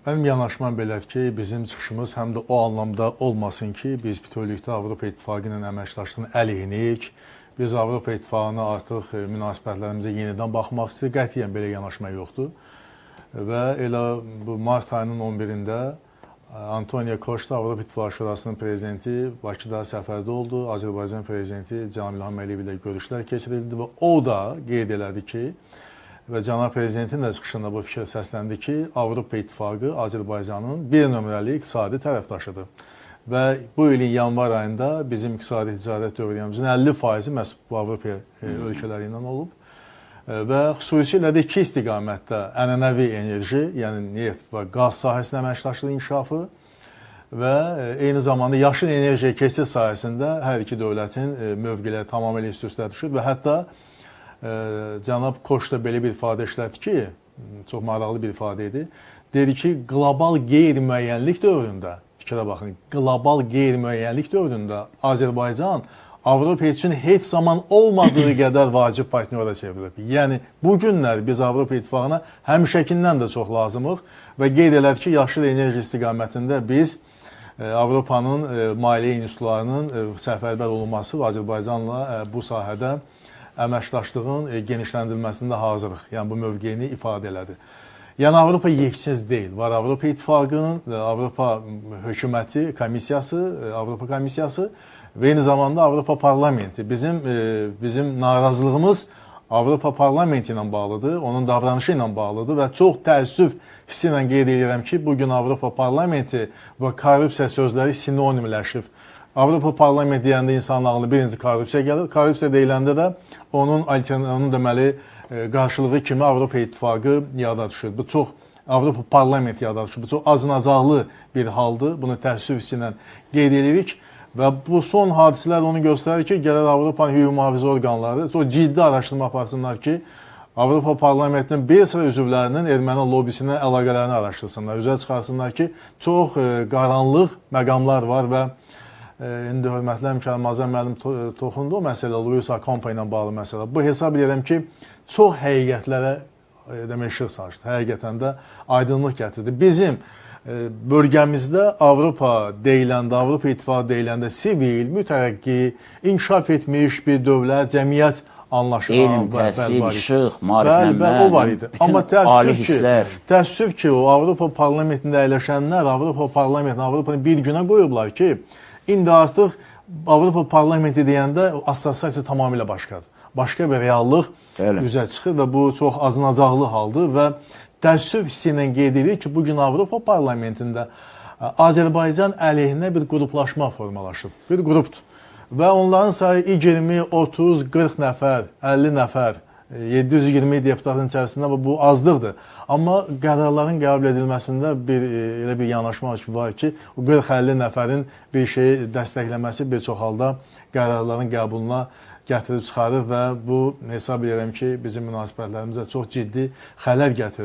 Mənim yanaşmam belədir ki, bizim çıxışımız həm də o anlamda olmasın ki, biz bütövlükdə Avropa İttifaqı ilə əməkdaşlığın əleyhinəyik. Biz Avropa İttifaqına artıq münasibətlərimizə yenidən baxmaq istəyirik. Qətiyyən belə yanaşma yoxdur. Və elə bu mart ayının 11-də Antonio Costa, Avropa İttifaqı Şurasının prezidenti Bakıda səfərdə oldu. Azərbaycan prezidenti cənab İlham Əliyev ilə görüşlər keçirildi və o da qeyd elədi ki, və cənab prezidentin də çıxışında bu fikir səsləndi ki, Avropa İttifaqı Azərbaycanın bir nömrəli iqtisadi tərəfdaşıdır. Və bu ilin yanvar ayında bizim iqtisadi ticarət dövriyyəmizin 50%-i məhz bu Avropa ölkələri ilə olub. Və xüsusilə də iki istiqamətdə ənənəvi enerji, yəni neft və qaz sahəsində əməkdaşlığın inkişafı və eyni zamanda yaşıl enerjiyə keçid sahəsində hər iki dövlətin mövqeləri tamamilə üst-üstə düşür və hətta cənab Koç da belə bir ifadə işlətdi ki, çox maraqlı bir ifadə idi. Dedi ki, qlobal qeyri-müəyyənlik dövründə, fikrə baxın, qlobal qeyri-müəyyənlik dövründə Azərbaycan Avropa üçün heç zaman olmadığı qədər vacib partnyora çevrilib. Yəni, bu günlər biz Avropa İttifaqına həmişəkindən də çox lazımıq və qeyd elədi ki, yaşıl enerji istiqamətində biz Avropanın maliyyə institutlarının səfərbər olunması və Azərbaycanla bu sahədə əməkdaşlığın genişləndirilməsində hazırıq. Yəni, bu mövqeyini ifadə elədi. Yəni, Avropa yeksiz deyil. Var Avropa İttifaqının, Avropa hökuməti, komissiyası, Avropa Komissiyası və eyni zamanda Avropa Parlamenti. Bizim narazılığımız Avropa Parlamenti ilə bağlıdır, onun davranışı ilə bağlıdır və çox təəssüf hissi ilə qeyd edirəm ki, bugün Avropa Parlamenti və korrupsiya sözləri sinonimləşib. Avropa Parlamenti deyəndə insanın ağlına birinci korrupsiya gəlir. Korrupsiya deyiləndə də onun deməli qarşılığı kimi Avropa İttifaqı yada düşür. Bu çox Avropa Parlamenti yada düşür. Bu çox acınacaqlı bir haldır. Bunu təəssüf hissi ilə qeyd edirik. Və bu son hadisələr onu göstərir ki, gələr Avropanın hüquq mühafizə orqanları çox ciddi araşdırma aparsınlar ki, Avropa Parlamentinin bir sıra üzvlərinin erməni lobisinə əlaqələrini araşdırsınlar, üzə çıxarsınlar ki, çox qaranlıq məqamlar var və indi hörmətli həmkarım Azər müəllim toxundu o məsələ, Luis Acampo ilə bağlı məsələ. Bu hesab edirəm ki, çox həqiqətlərə demək işıq saçdı, həqiqətən də aydınlıq gətirdi. Bizim bölgəmizdə Avropa deyiləndə, Avropa İttifaqı deyiləndə sivil, mütərəqqi, inkişaf etmiş bir dövlət, cəmiyyət anlaşılan. Elm, təhsil, işıq, maariflənmə, o var idi. Amma təəssüf ki, o Avropa Parlamentində əyləşənlər Avropa Parlamentini Avropanı bir günə qoyublar ki, indi artıq Avropa Parlamenti deyəndə assosiasiya tamamilə başqadır. Başqa bir reallıq üzə çıxır və bu çox acınacaqlı haldır və təəssüf hissi ilə qeyd edirik ki, bugün Avropa Parlamentində Azərbaycan əleyhinə bir qruplaşma formalaşıb. Bir qrupdur. Və onların sayı 20, 30, 40 nəfər, 50 nəfər, 720 deputatın içərisində bu azlıqdır. Amma qərarların qəbul edilməsində elə bir yanaşma var ki, o 40-50 nəfərin bir şeyi dəstəkləməsi bir çox halda qərarların qəbuluna gətirib çıxarır və bu hesab edirəm ki, bizim münasibətlərimizə çox ciddi xələl gətirir.